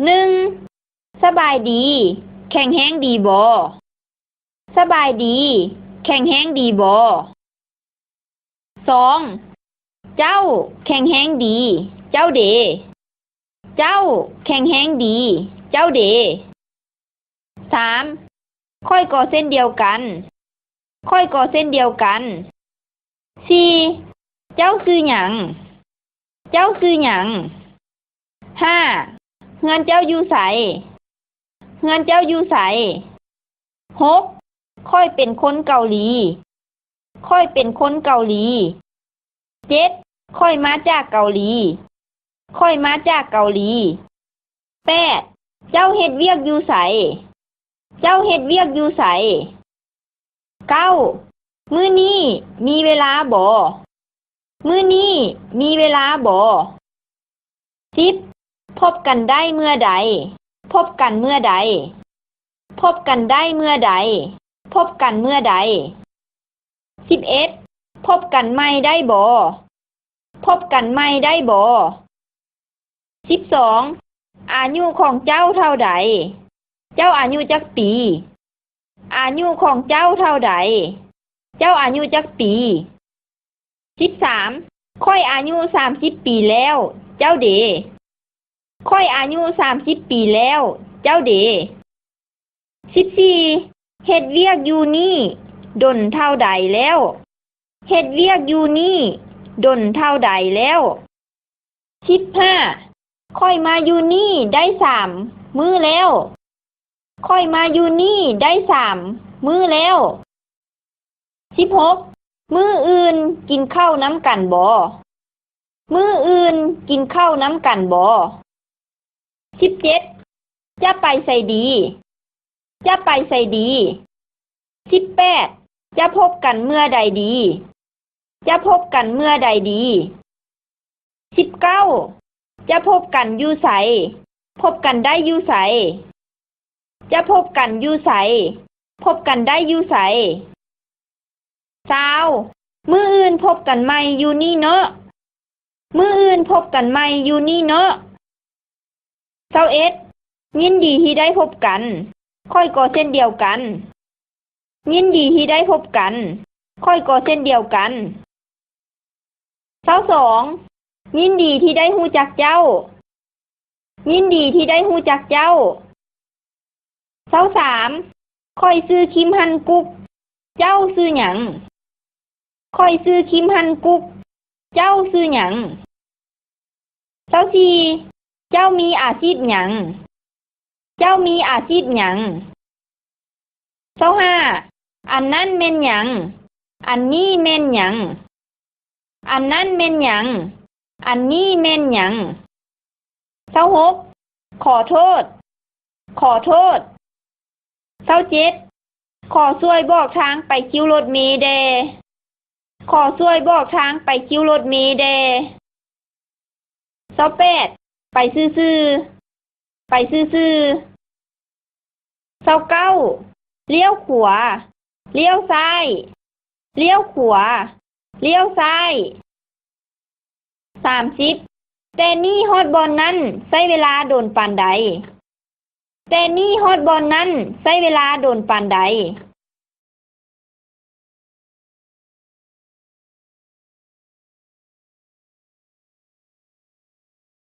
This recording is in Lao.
ໜຶ່ງ ສະບາຍດີ, ແຂງແຮງດີບໍ່? ສະບາຍດີ, ແຂງແຮງດີບໍ່? ສອງ ເຈົ້າ ແຂງແຮງດີ, ເຈົ້າເດ? ເຈົ້າ ແຂງແຮງດີ, ເຈົ້າເດ? ສາມ ຂ້ອຍກໍເຊັ່ນດຽວກັນ, ຂ້ອຍກໍເຊັ່ນດຽວກັນ. ສີ່ ເຈົ້າຊື່ຫຍັງ? ເຈົ້າຊື່ຫຍັງ? ຫ້າ ເຮືອນເຈົ້າຢູ່ໃສ? ເຮືອນເຈົ້າຢູ່ໃສ? ຫົກ ຂ້ອຍເປັນຄົນເກົາຫຼີ, ຂ້ອຍເປັນຄົນເກົາຫຼີ. ເຈັດ ຂ້ອຍມາຈາກເກົາຫຼີ, ຂ້ອຍມາຈາກເກົາຫຼີ. ແປດ ເຈົ້າເຮັດວຽກຢູ່ໃສ? ເຈົ້າເຮັດວຽກຢູ່ໃສ? ເກົ້າ ມື້ນີ້ມີເວລາບໍ່? ມື້ນີ້ມີເວລາບໍ່? ສິບ ພົບກັນໄດ້ເມື່ອໃດ? ພົບກັນເມື່ອໃດ? ພົບກັນໄດ້ເມື່ອໃດ? ພົບກັນເມື່ອໃດ? ສິບເອັດ ພົບກັນໃໝ່ໄດ້ບໍ່? ພົບກັນໃໝ່ໄດ້ບໍ່? ສິບສອງ ອາຍຸຂອງເຈົ້າເທົ່າໃດ? ເຈົ້າອາຍຸຈັກປີ? ອາຍຸຂອງເຈົ້າເທົ່າໃດ? ເຈົ້າອາຍຸຈັກປີ? ສິບສາມ ຂ້ອຍອາຍຸສາມສິບປີແລ້ວ, ເຈົ້າເດ? ຂ້ອຍອາຍຸສາມສິບປີແລ້ວ, ເຈົ້າເດ? ສິບສີ່ ເຮັດວຽກຢູ່ນີ້ດົນເທົ່າໃດແລ້ວ? ເຮັດວຽກຢູ່ນີ້ດົນເທົ່າໃດແລ້ວ? ສິບຫ້າ ຂ້ອຍມາຢູ່ນີ້ໄດ້ສາມມື້ແລ້ວ. ຂ້ອຍມາຢູ່ນີ້ໄດ້ສາມມື້ແລ້ວ. ສິບຫົກ ມື້ອື່ນກິນເຂົ້ານຳກັນບໍ່? ມື້ອື່ນກິນເຂົ້ານຳກັນບໍ່? ສິບເຈັດ ຈະໄປໃສດີ? ຈະໄປໃສດີ? ສິບແປດ ຈະພົບກັນເມື່ອໃດດີ? ຈະພົບກັນເມື່ອໃດດີ? ສິບເກົ້າ ຈະພົບກັນຢູ່ໃສ? ພົບກັນໄດ້ຢູ່ໃສ? ຈະພົບກັນຢູ່ໃສ? ພົບກັນໄດ້ຢູ່ໃສ? ຊາວ ມື້ອື່ນພົບກັນໃໝ່ຢູ່ນີ້ເນາະ. ມື້ອື່ນພົບກັນໃໝ່ຢູ່ນີ້ເນາະ. ຊາວເອັດ ຍິນດີທີ່ໄດ້ພົບກັນ. ຂ້ອຍກໍເຊັ່ນດຽວກັນ. ຍິນດີທີ່ໄດ້ພົບກັນ. ຂ້ອຍກໍເຊັ່ນດຽວກັນ. ຊາວສອງ ຍິນດີທີ່ໄດ້ຮູ້ຈັກເຈົ້າ. ຍິນດີທີ່ໄດ້ຮູ້ຈັກເຈົ້າ. ຊາວສາມ ຂ້ອຍຊື່ຄິມຮັນກຸກ. ເຈົ້າຊື່ຫຍັງ? ຂ້ອຍຊື່ຄິມຮັນກຸກ. ເຈົ້າຊື່ຫຍັງ? ຊາວສີ່ ເຈົ້າມີອາຊີບຫຍັງ? ເຈົ້າມີອາຊີບຫຍັງ? ຊາວຫ້າ ອັນນັ້ນແມ່ນຫຍັງ? ອັນນີ້ແມ່ນຫຍັງ? ອັນນັ້ນແມ່ນຫຍັງ? ອັນນີ້ແມ່ນຫຍັງ? ຊາວຫົກ ຂໍໂທດ. ຂໍໂທດ. ຊາວເຈັດ ຂໍຊ່ວຍບອກທາງໄປຄິວລົດເມແດ່. ຂໍຊ່ວຍບອກທາງໄປຄິວລົດເມແດ່. ຊາວແປດ ໄປຊື່ໆ. ໄປຊື່ໆ. ຊາວເກົ້າ ລ້ຽວຂວາ. ລ້ຽວຊ້າຍ. ລ້ຽວຂວາ. ລ້ຽວຊ້າຍ. ສາມສິບ ແຕ່ນີ້ຮອດບ່ອນນັ້ນໃຊ້ເວລາດົນປານໃດ? ແຕ່ນີ້ຮອດບ່ອນນັ້ນໃຊ້ເວລາດົນປານໃດ?